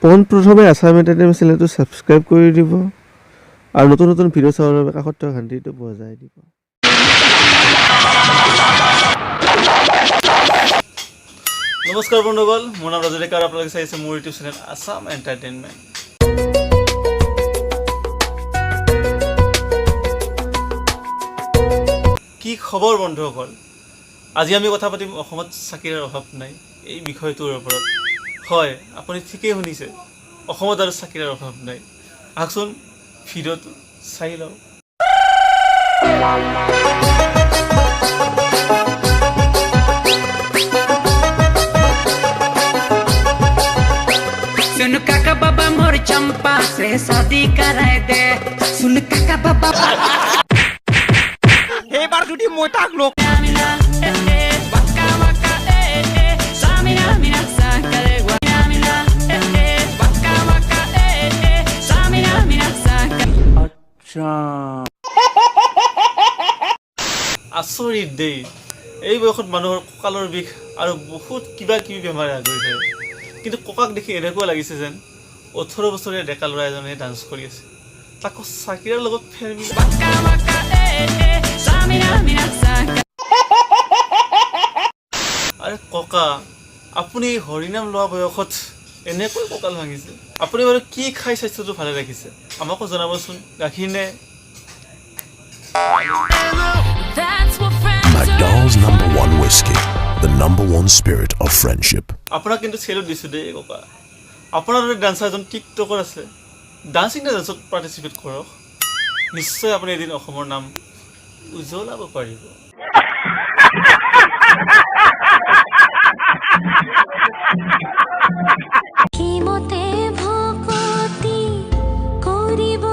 পোনপ্ৰথমে আছাম এণ্টাৰটেইনমেণ্ট চেনেলটো ছাবস্ক্ৰাইব কৰি দিব আৰু নতুন নতুন ভিডিঅ' চাবৰ বাবে কাষত থকা ঘণ্টিটো বজাই দিব। নমস্কাৰ বন্ধুসকল, মোৰ নাম ৰাজু ডেকা আৰু আপোনালোকে চাই আছে মোৰ ইউটিউব চেনেল আছাম এণ্টাৰটেইনমেণ্ট। কি খবৰ বন্ধুসকল? আজি আমি কথা পাতিম অসমত চাকিৰাৰ অভাৱ নাই এই বিষয়টোৰ ওপৰত। হয়, আপুনি ঠিকেই শুনিছে, অসমত আৰু চাকিৰাৰ অভাৱ নাই। আহকচোন, ভিডিঅ'টো চাই লওঁ। सुन काका बाबा, मोर चंपा से शादी कराए दे। सुन काका बाबा। সেইবাৰ যদি মই তাক লগ वक्का वक्का ए ए सामिना मिना सा करे मिना ए ए वक्का वक्का ए ए सामिना मिना सा। আচৰিত দেই, এই বয়সত মানুহৰ কঁকালৰ বিষ আৰু বহুত কিবা কিবি বেমাৰে আগুৰি ধৰে, কিন্তু ককাক দেখি এনেকুৱা লাগিছে যেন 18 বছৰীয়া ডেকা ল'ৰা এজনে ডান্স কৰি আছে, তাকো চাকিৰাৰ লগত ফেৰ মিলাই। वक्का वक्का ए ए सामिना मिना सा। আৰে ককা, আপুনি এই হৰিনাম লোৱা বয়সত এনেকৈ কঁকাল ভাঙিছে। আপুনি বাৰু কি খাই স্বাস্থ্যটো ভালে ৰাখিছে, আমাকো জনাবচোন। গাখীৰ নে? That's what friends McDowell's number one whiskey, the number one spirit of friendship. আপোনাক কিন্তু চেলুট দিছোঁ দেই ককা। আপোনাৰ দৰে ডান্সাৰ এজন টিকটকৰ আছে। ডান্সিং the ডান্সত পাৰ্টিচিপেট কৰক, নিশ্চয় আপুনি এদিন অসমৰ নাম উজ্বলাব পাৰিব। কিমতে ভকতি কৰিব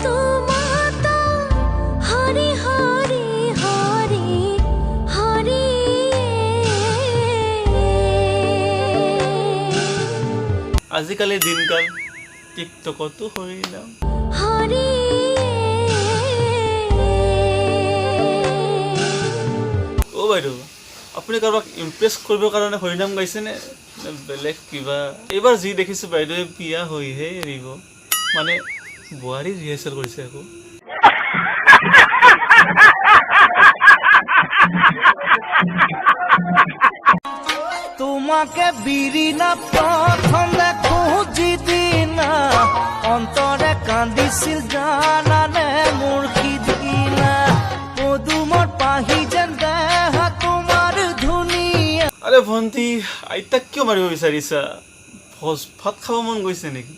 তোমাত, হৰি হৰি হৰি হৰি। আজিকালি দিনকাল, টিকটকতো হৰিনাম। হৰি। অ' বাইদেউ, আপুনি কাৰোবাক ইমপ্ৰেছ কৰিবৰ কাৰণে হৰিনাম গাইছেনে নে বেলেগ কিবা? এইবাৰ যি দেখিছোঁ, বাইদেৱে বিয়া হৈহে এৰিব, মানে বোৱাৰী ৰিহাৰ্চেল কৰিছে আকৌ। তোমাকে বিৰিণা প্ৰথমে যিদিনা, অন্তৰে কান্দিছিল জানানে মোৰ সিদিনা। পদুমৰ পাহি যেন দেহা তোমাৰ ধুনীয়া। আৰে ভণ্টি, আইতাক কিয় মাৰিব বিচাৰিছা? ভোজ ভাত খাব মন গৈছে নেকি?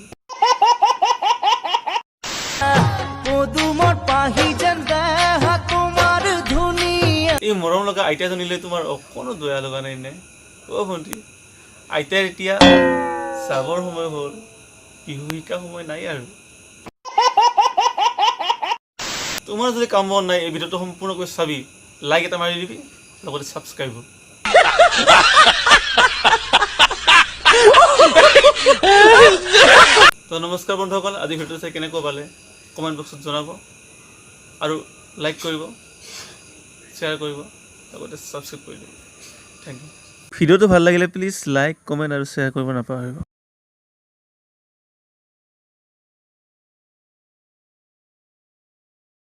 পদুমৰ পাহি যেন দেহা তোমাৰ ধুনীয়া। এই মৰম লগা আইতাজনীলৈ তোমাৰ অকণো দয়া লগা নাই নে? অ' ভণ্টি, আইতাৰ এতিয়া যাবৰ সময় হ'ল, বিহু শিকা সময় নাই আৰু। তোমাৰ যদি কাম বন নাই, এই ভিডিঅ'টো সম্পূৰ্ণকৈ চাবি, লাইক এটা মাৰি দিবি, লগতে ছাবস্ক্ৰাইব। তো নমস্কাৰ বন্ধুসকল, আজি ভিডিঅ'টো চাই কেনেকুৱা পালে কমেণ্ট বক্সত জনাব আৰু লাইক কৰিব, শ্বেয়াৰ কৰিব, লগতে ছাবস্ক্ৰাইব কৰি দিব। Thank U. ভিডিঅ'টো ভাল লাগিলে প্লিজ লাইক, কমেণ্ট আৰু শ্বেয়াৰ কৰিব নাপাহৰিব।